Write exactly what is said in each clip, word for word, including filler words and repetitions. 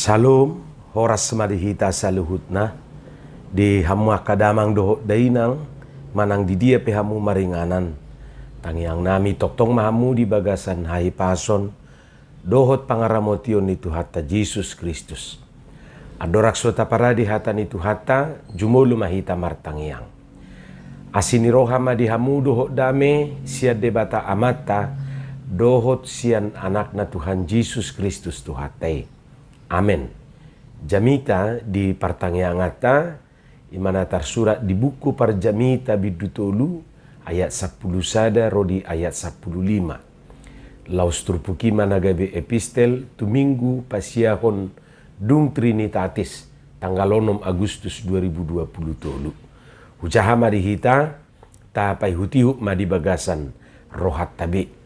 Syalom, horas ma di hita saluhutna, di hamu angka damang dohot dainang, manang di dia pe hamu maringanan. Tangiang nami tongtong ma hamu di bagasan hahipason dohot pangaramotion ni Tuhanta Jesus Kristus. Andorang so taparade hata ni Tuhanta, jumolo ma hita martangiang. Asi ni roha ma di hamu dohot dame sian Debata Amanta dohot sian Anakna Tuhan Jesus Kristus Tuhanta i. Amen. Jamita di partangianganta, i ma na tarsurat di buku Parjamita bindu tolu, ayat sampulu sada ro di ayat sampulu lima. Laos turpuk i ma na gabe epistel tu Minggu pasiahon dung Trinitatis, tanggal onom Agustus dua ribu dua pulu tolu. Hujaha ma di hita, tapaihutihut ma di bagasan rohanta be.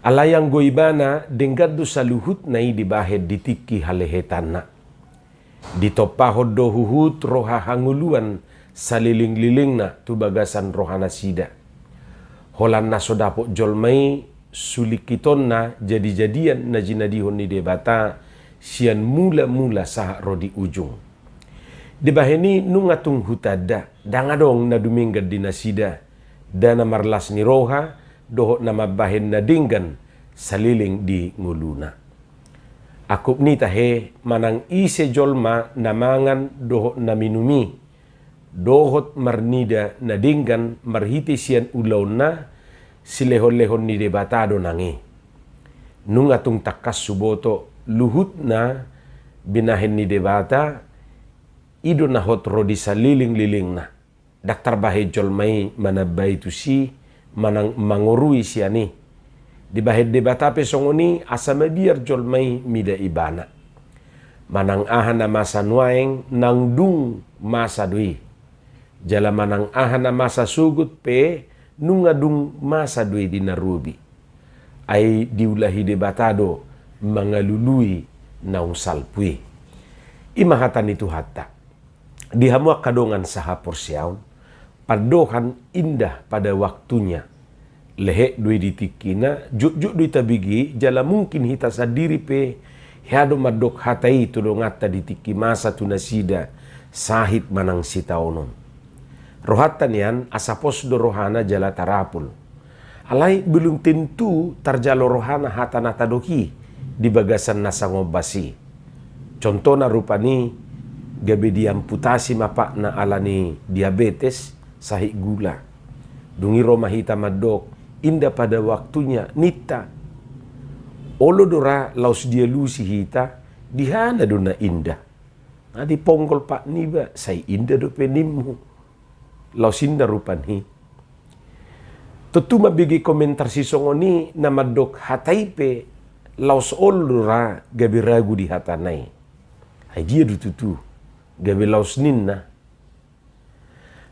Alai anggo Ibana, denggan do saluhutna i dibahen di tingki halehetanna. Ditompahon do huhut roha hangoluan salelenglelengna tu bagasan rohanasida. Holan na so dapot jolma i sulingkitonna jadijadian na jinadihon ni Debata sian mulamula sahat ro di ujung. Dibahen i nunga tung hutanda, ndang adong na dumenggan di nasida, nda na marlas ni roha dohot na mambahen na denggan saleleng di ngoluna. Angkup ni tahe, manang ise jolma na mangan dohot na minum i, dohot marnida na denggan marhite sian ulaonna, silehonlehon ni Debata do nang i. Nunga tung tangkas huboto luhutna binahen ni Debata, i do na hot ro di salelenglelengna. Ndang tarbahen jolma i manambai tusi manang mangorui sian i. Dibahen Debata pe songon i asa mabiar jolma i mida Ibana. Manang aha na masa nuaeng nang dung masa do i. Jala manang aha na masa sogot pe nunga dung masa do i di na robi. Ai diulahi Debata do mangalului naung salpu i. I ma hata ni Tuhanta. Di hamu angka dongan sahaporseaon, pandohan indah pada waktunya. Lehet do i di tingkina, jotjot do i tabege, jala mungkin hita sandiri pe hea do mandok hata i tu donganta di tingki masa tu nasida sahit manang sitaonon. Rohanta nian asa pos do rohana jala tarapul. Alai belum tentu tarjalo rohana hata na tadok i di bagasan na sangombas i. Contohna rupani gabe diamputasi ma patna ala ni diabetes, sahit gula. Dung i ro ma hita mandok, indah pada waktunya ninta. Olo do ra laos dialusi hita, di hana do na indah. Nga diponggol pat niba, sai indah dope nimmu. Laos inda rupani. Tontu mambege komentar sisongon i na mandok hata i pe laos olo do ra gabe ragu di hatana i. Ai dia do tutu gabe laos ninna.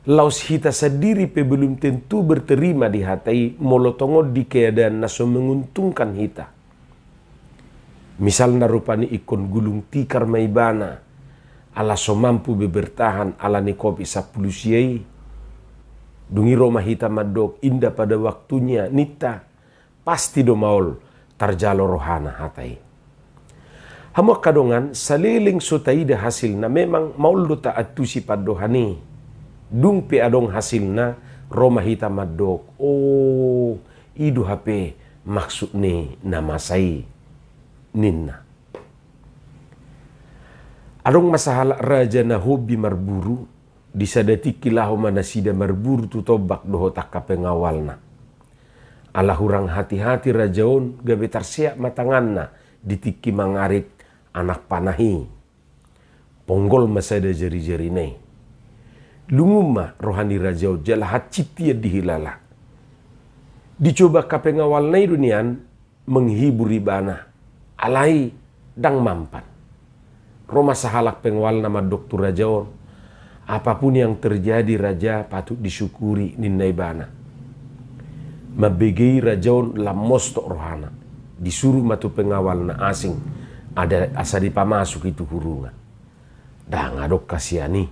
Laos hita sandiri pe belum tentu berterima di hata i molo tongon di keadaan na so menguntungkan hita. Misalna rupani ingkon gulung tikar ma ibana, ala so mampu be bertahan ala ni covid sampulu sia i. Dung i ro ma hita mandok inda pada waktunya ninta, pasti do maol tarjalo rohana hata i. Hamu angka dongan, saleleng so taida hasilna memang maol do taantusi pandohan i. Dung pe adong hasilna, ro ma hita mandok, oh, i do hape maksud ni na masa i ninna. Adong ma sahalak raja na hobi marburu, di sada tingki laho ma nasida marburu tu tombak dohot angka pengawalna. Ala hurang hati-hati raja on gabe tarseat ma tanganna di tingki mangarit anak panah i. Ponggol ma sada jari-jarina i. Lungun ma roha ni raja on jala hansit ia dihilala. Dicoba angka pengawalna i do nian menghibur ibana. Alai ndang mampan. Ro ma sahalak pengawalna mandok tu raja on. Apapun yang terjadi raja patut disyukuri ninna ibana. Mambege i raja on lam mostok rohana. Disuru ma tu pengawalna asing. Ada asa dipamasuk i tu hurungan. Ndang adong hasian i,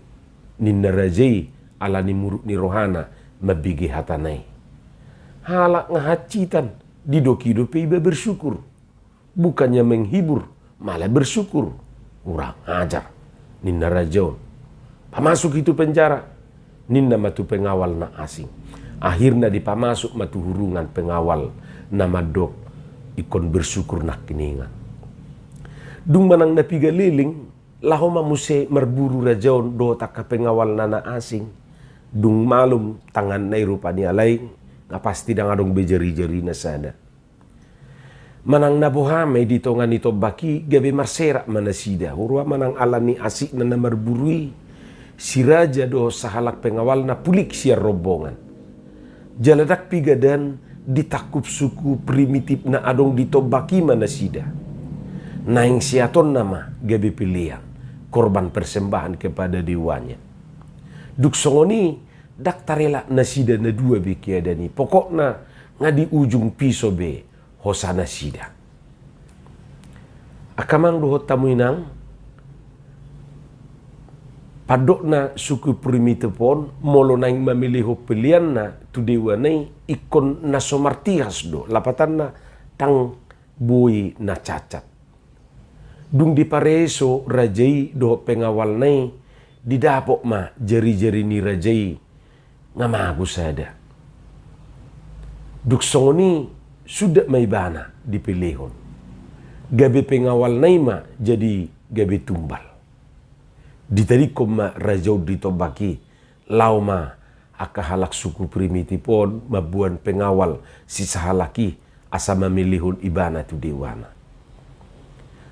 ninna raja i ala ni muruk ni rohana mambege hatana i. Halak nga hansitan, didok i dope iba bersyukur. Bukannya menghibur, malah bersyukur. Kurang ajar, ninna raja on. Pamasuk i tu penjara, ninna ma tu pengawal na asing. Akhirna dipamasuk ma tu hurungan pengawal na mandok ingkon bersyukur nangkiningan. Dung manang na piga leleng, laho ma muse marburu raja on dohot angka pengawalna na asing. Dung malum tanganna i rupani, alai nga pasti ndang adong be jarijarina sada. Manang na boha ma i di tonga ni tombak i, gabe marserak ma nasida. Huroha manang ala ni asikna na marburu i, si raja dohot sahalak pengawalna pulik sian rombongan. Jala ndang piga dan ditangkup suku primitif na adong di tombak i ma nasida. Naeng seatonna ma gabe pelean, korban persembahan kepada dewanya. Dung songon i, ndang tarela nasida na dua be keadaan i. Pokokna nga di ujung piso be hosa nasida. Angka amang dohot hamu inang, pandokna suku primitif on, molo naeng mamelehon peleanna tu dewana i, ingkon na so martihas do, lapatanna ndang boi na cacat. Dung dipareso raja i dohot pengawalna i, didapot ma jarijari ni raja i nga mago sada. Dung songon i, sundat ma ibana dipelehon. Gabe pengawalna i ma jadi gabe tumbal. Ditadingkon ma raja on di tombak i, laho ma angka halak suku primitif on mamboan pengawal sisahalak i asa mamelehon ibana tu dewana.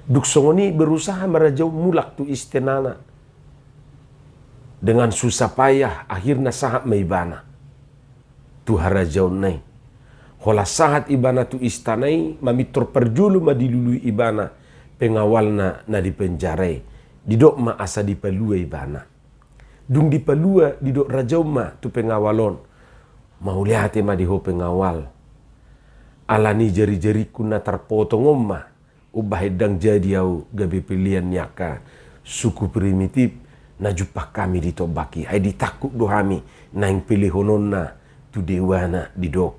Dung songon i, berusaha ma raja on mulak tu istanana. Dengan susah payah akhirna sahat ma ibana tu harajaonna i. Holan sahat ibana tu istana i, mamintor parjolo ma dilului ibana pengawalna na di penjara i. Didok ma asa dipalua ibana. Dung dipalua, didok raja on ma tu pengawal on, mauliate ma di ho pengawal, ala ni jarijaringku na tarpotong on ma umbahen ndang jadi ahu gabe pelean ni angka suku primitif na jumpang hami di tombak i. Ai ditangkup do hami naeng pelehononna tu dewana, didok.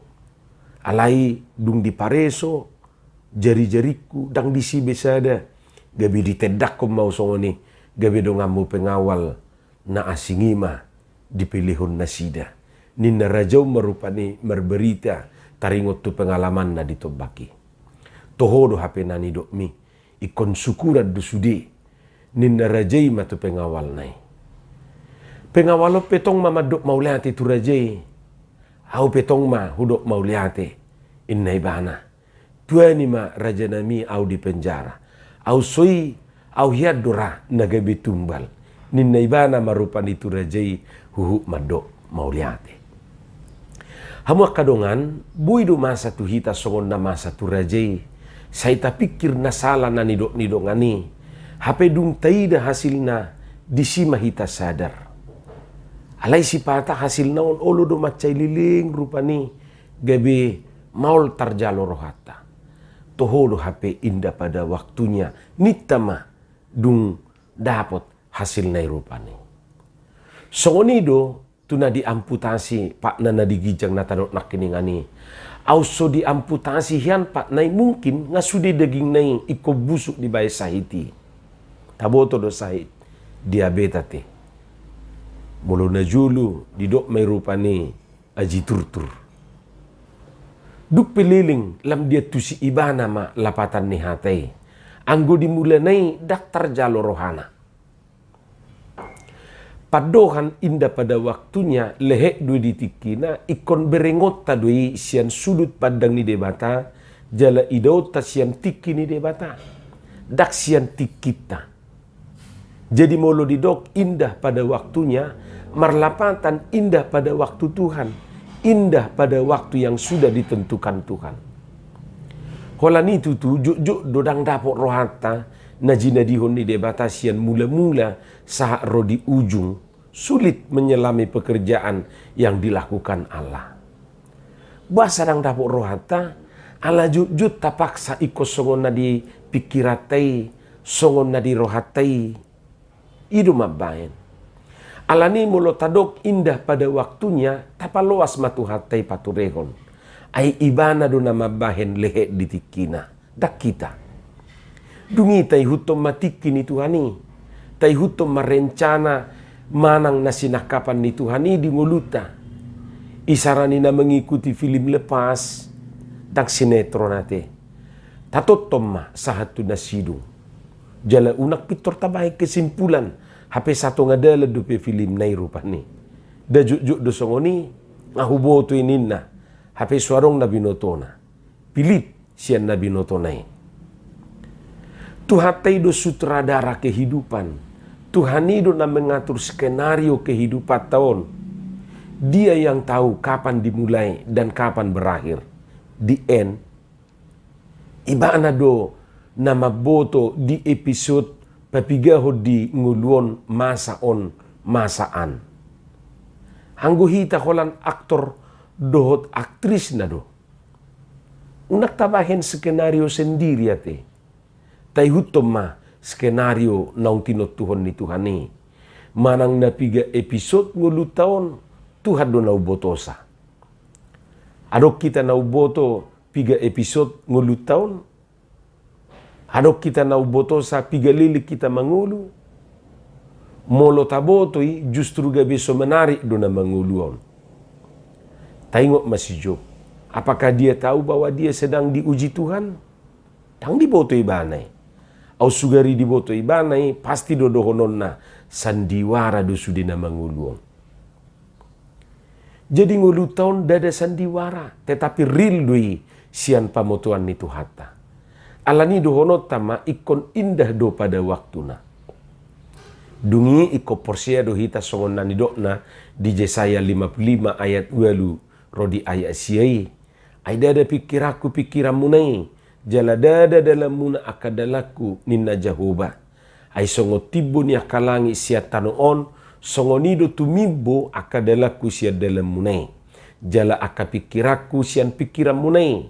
Alai dung dipareso jarijaringku, ndang disi be sada, gabe ditendangkon ma ahu songon i, gabe donganmu pengawal na asing i ma dipelehon nasida. Ninna raja on ma rupani marbarita taringot tu pengalamanna di tombak i. Toho do hape na nidokmi, ingkon syukuran do sude, ninna raja i ma tu pengawalna i. Pengawal on pe tong ma mandok mauliate tu raja i. Ahu pe tong ma hudok mauliate, inna ibana. Tuani ma rajanami ahu di penjara. Ahu so i, ahu hian do ra na gabe tumbal, ninna ibana ma rupani tu raja i huhut mandok mauliate. Hamu angka dongan, boi do masa tu hita songon na masa tu raja i. Sai tapingkir na sala na nidok ni dongan i. Hape dung taida hasilna, disi ma hita sadar. Alai sipata hasilna on olo do mansai leleng rupani, gabe maol tarjalo rohanta. Toho do hape indah pada waktunya, ninta ma dung dapot hasilna i rupani. Songon i do tu na diamputasi patna na di ginjang na tadok nangkiningan i. Aut so diamputasi hian patna i, mungkin nga sude dagingna i ingkon busuk dibaen sahit i. Taboto do sahit diabeta te. Molo na jolo didok ma i rupani aji turtur. Dung pe leleng lam diantusi ibana ma lapatan ni hata i. Anggo di mulana i ndang tarjalo rohana. Pandohan indah pada waktunya lehet do i di tingkina, ingkon berengonta do i sian sudut pandang ni Debata, jala idaonta sian tingki ni Debata, ndang sian tingkinta. Jadi molo didok indah pada waktunya, marlapatan indah pada waktu Tuhan, indah pada waktu yang sudah ditentukan Tuhan. Holan i tutu jotjot do ndang dapot rohanta na jinadihon ni Debata sian mulamula sahat ro di ujung, sulit menyelami pekerjaan yang dilakukan Allah. Boasa ndang dapot rohanta? Ala jotjot tapaksa ingkon songon na di pingkiranta i, songon na di rohanta i. I do mambaen. Alani molo tadok indah pada waktunya, tapaloas ma Tuhanta i paturehon. Ai ibana do na mambahen lehet di tingkina, ndang hita. Dung i taihuthon ma tingki ni Tuhan i, taihuthon ma rencana manang na sinangkapan ni Tuhan i di ngolunta. Isarani na mangikuti film Lepas, ndang sinetron ate. Tatopot ma sahat tu na sidung. Jala unang pintor tabahen kesimpulan, hape satonga dalan dope film na i rupani. Nda jotjot do songon i, nga huboto i ninna, hape so adong na binotona. Pilip sian na binotona i. Tuhanta i do sutradara kehidupan. Tuhan i do na mengatur skenario kehidupanta on. Dia yang tahu kapan dimulai dan kapan berakhir. The end. Ibana do na mamboto di episode papigahon di ngolu on, masa on, masa an. Anggo hita holan aktor dohot aktrisna do. Unang tabahen skenario sendiri ate. Taihuthon ma skenario naung tinontuhon ni Tuhan i. Manang na piga episode ngolunta on, Tuhan do na umbotosa. Adong hita na umboto piga episode ngolunta on? Adong hita na umbotosa piga leleng hita mangolu? Molo taboto i, justru gabe so menarik do na mangolu on. Taingot ma si Job. Apakah dia tahu bahwa dia sedang diuji Tuhan? Ndang diboto ibana i. Aut sugari diboto ibana i, pasti do dohononna, sandiwara do sude na mangolu on. Jadi ngolunta on ndada sandiwara, tetapi real do i sian pamotoan ni Tuhanta. Alani dohononta ma ingkon indah do pada waktuna. Dung i ingkon porsea do hita songon na nidokna di Jesaya lima puluh lima ayat ualu ro di ayat sia i. Ai ndada pingkiranku pingkiranmuna i, jala ndada dalanmuna angka dalanku, ninna Jahowa. Ai songon timbo ni angka langit sian tano on, songon i do tumimbo angka dalanku sian dalanmuna i, jala angka pingkiranku sian pingkiranmuna i.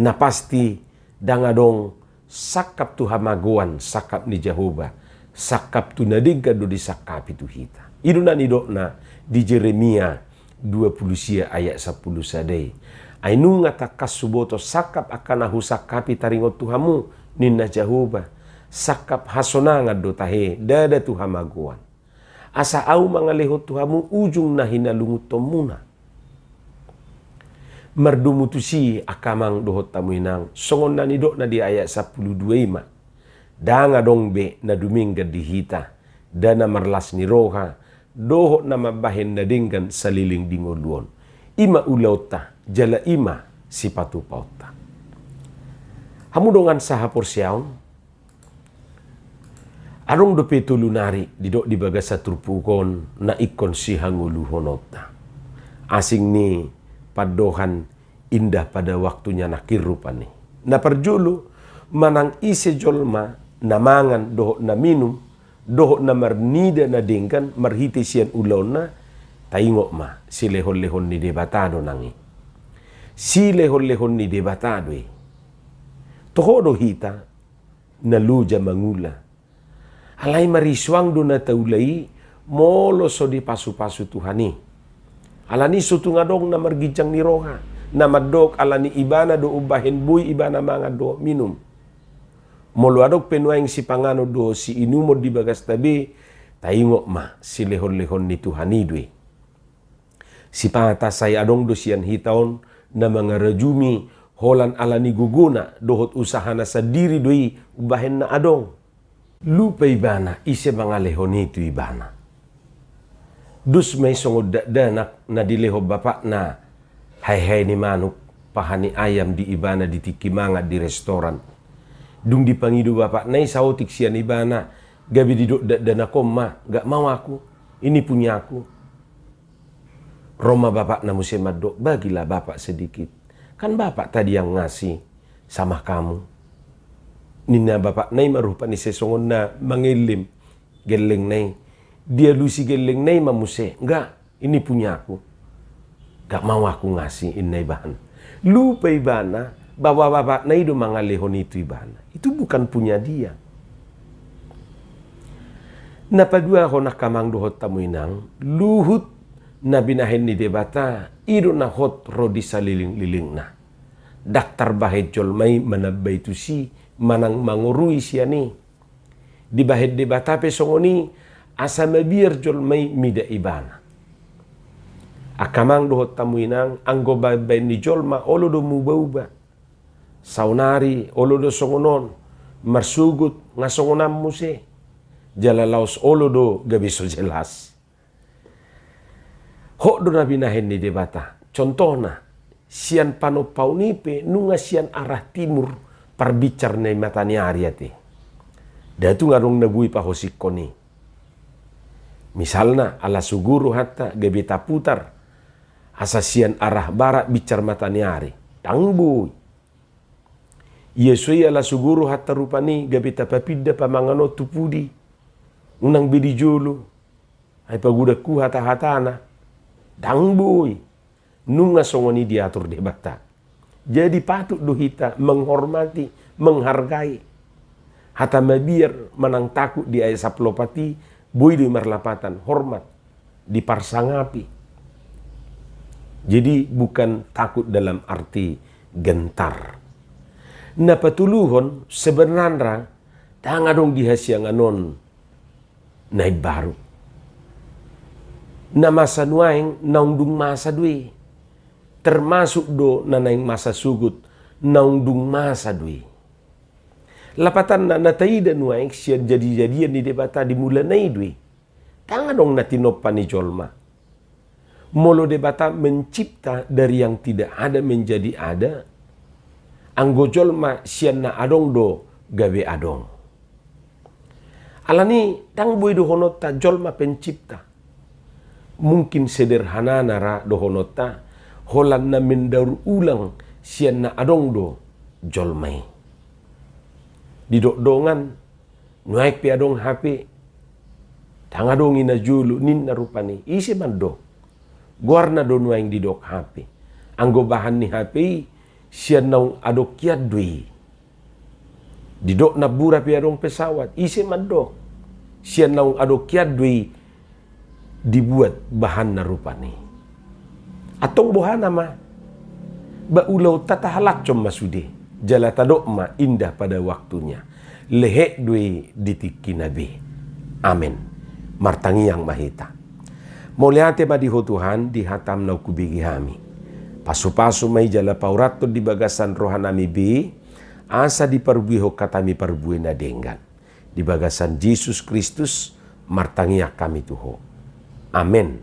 Na pasti, ndang adong sangkap tu hamagoan sangkap ni Jahowa, sangkap tu na denggan do disangkapi tu hita. I do na nidokna di Jeremia dua puluh sia ayat sampulu sada i. Ai nunga tangkas huboto sangkap angka na husangkapi taringot tu hamu, ninna Jahowa, sangkap hasonangan do tahe, ndada tu hamagoan. Asa ahu mangalehon tu hamu ujung na hinalungunhonmuna. Mardomu tusi angka amang dohot hamu inang, songon na nidokna di ayat sampulu dua i ma. Ndang adong be na dumenggan di hita, nda na marlas ni roha, dohot na mambahen na denggan saleleng di ngolu on. I ma ulaonta, jala i ma sipatupaonta. Hamu dongan sahaporseaon, adong dope tolu nari didok di bagasan turpuk on na ingkon sihangoluhononta. Asing ni pandohan indah pada waktunya nangkin rupani. Na parjolo, manang ise jolma na mangan dohot na minum, dohot na marnida na denggan marhite sian ulaonna, taingot ma, silehonlehon ni Debata do nang i. Silehonlehon ni Debata do i. Toho do hita na loja mangula. Alai marisuang do na taula i molo so dipasupasu Tuhan i. Alani so tung adong na marginjang ni roha, na mandok alani ibana do umbahen boi ibana mangan dohot minum. Molo adong pe nuaeng sipanganon dohot siinumon di bagasta be, taingot ma, silehonlehon ni Tuhan i do i. Sipata sai adong do sian hita on na mangarajumi holan alani gogona dohot usahana sandiri do i umbahen na adong. Lupa ibana ise mangalehon i tu ibana. Dos ma i songon dakdanak na dilehon bapakna haehae ni manuk, paha ni ayam di ibana di tingki mangan di restoran. Dung dipangido bapakna i saotik sian ibana, gabe didok dakdanak on ma, "Gak mau aku, ini punyaku." Ro ma bapakna muse mandok, "Bagilah bapak sedikit. Kan bapak tadi yang ngasih sama kamu." Ninna bapakna i ma rupani sai songon na mangellem gellengna i. Dialusi gellengna i ma muse, "Enggak, ini punyaku. Gak mau aku ngasih," ninna ibana. Lupa ibana bahwa bapakna i do mangalehon i tu ibana. Itu bukan punya dia. Na paduahon angka amang dohot hamu inang, luhut na binahen ni Debata, i do na hot ro di salelenglelengna. Ndang tarbahen jolma i manambai tusi manang mangorui sian i. Dibahen Debata pe songon i, asa mabiar jolma i mida ibana. Angka amang dohot hamu inang, anggo baen-baen ni jolma olo do muba-uba. Saonari olo do songon on, marsogot nga songon an muse. Jala laos olo do gabe so jelas. Hot do na binahen ni Debata. Contohna, sian panompaon i pe nunga sian arah timur parbicar ni mata ni ari ate. Nda tung adong na boi pahosikhon i. Misalna, ala so guru hata gabe taputar, asa sian arah barat bicar mata ni ari. Ndang boi. Ia so i ala so guru hata rupani gabe tapapinda pamangan on tu pudi. Unang be di jolo. Ai pagodanghu hata-hatana. Ndang boi. Nunga songon i diatur Debata. Jadi patut do hita menghormati, menghargai. Hata mabiar manang takut di ayat sampulu opat i, boi do i marlapatan, hormat, diparsangapi. Jadi bukan takut dalam arti gentar. Na patoluhon, sebenarna ndang adong di hasiangan on na imbaru. Na masa nuaeng naung dung masa do i. Termasuk do na naeng masa sogot naung dung masa do i. Lapatanna na taida nuaeng sian jadi-jadian ni Debata di mulana i do i. Ndang adong na tinompa ni jolma. Molo Debata mencipta dari yang tidak ada menjadi ada, anggo jolma sian na adong do gabe adong. Alani ndang boi dohononta jolma pencipta. Mungkin sederhanana ra dohononta, holan na mendaur ulang sian na adong do jolma i. Didok dongan, nuaeng pe adong H P. Ndang adong i na jolo, ninna rupani. Ise mandok? Goarna do nuaeng didok H P. Anggo bahan ni H P i, sian naung adong hian do i. Didok na bura pe adong pesawat, ise mandok? Sian naung adong hian do i dibuat bahanna rupani. Antong boha nama? Ba ulaonta tahalashon ma sude, jala tadok ma indah pada waktunya. Lehet do i di tingkina be. Amen. Martangiang ma hita. Mauliate ma di Ho Tuhan, di hataM naung hubege hami. Pasu-pasu ma i jala paurathon di bagasan rohanami be, asa diparbuehon hataMi parbue na denggan. Di bagasan Jesus Kristus, martangiang hami tu Ho. Amen.